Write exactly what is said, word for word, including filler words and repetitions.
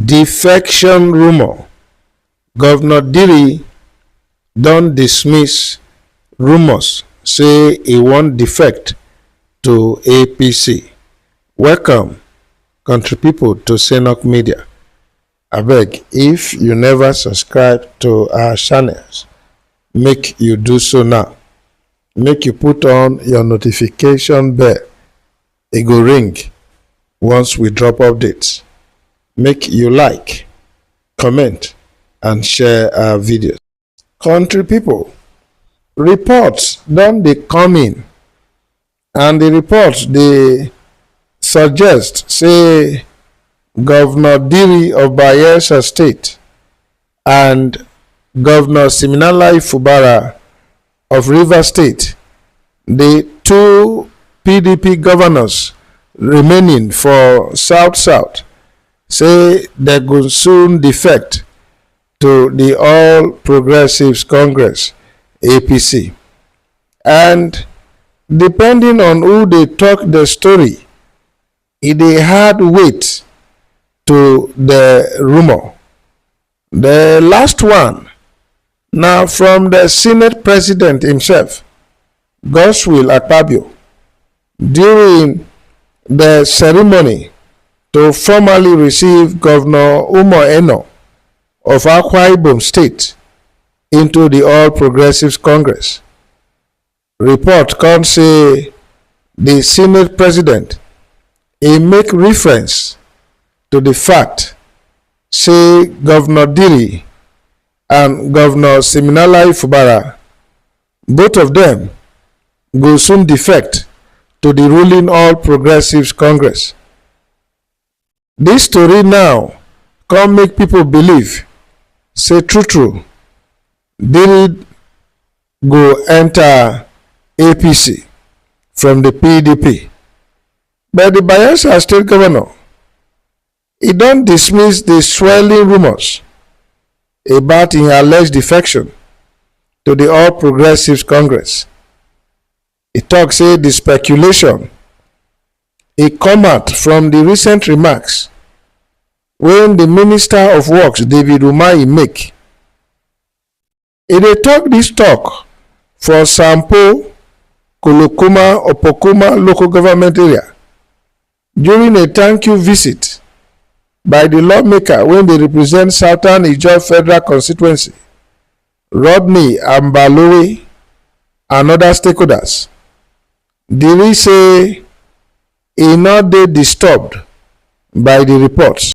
Defection rumor. Governor Diri don dismiss rumors say he wan defect to A P C. Welcome, country people, to Senok Media. Abeg, if you never subscribe to our channels, make you do so now. Make you put on your notification bell. E go ring once we drop updates. Make you like, comment, and share our videos. Country people, reports don dey come in, and the reports dey suggest say Governor Diri of Bayelsa State and Governor Siminalayi Fubara of Rivers State, the two P D P governors remaining for South South, say they go soon defect to the All Progressives Congress, A P C. And depending on who dey talk the story, e dey add weight to the rumor. The last one na from the Senate President himself, Godswill Akpabio, during the ceremony to formally receive Governor Umo Eno of Akwa Ibom State into the All Progressives Congress. Report come say the Senate President, he make reference to the fact say Governor Diri and Governor Siminalayi Fubara, both of them go soon defect to the ruling All Progressives Congress. This story now come make people believe say true true, Diri go enter A P C from the P D P. But the Bayelsa State Governor, he don dismiss the swirling rumors about im alleged defection to the All Progressives Congress. He talk say the speculation, e come out from the recent remarks wey the Minister of Works, David Umahi, make. E dey talk this talk for Sampo Kolokuma Opokuma Local Government Area during a thank you visit by the lawmaker wey dey represent Southern Ijaw Federal Constituency, Rodney Ambalowe, and other stakeholders. Diri say e no dey disturbed by the reports.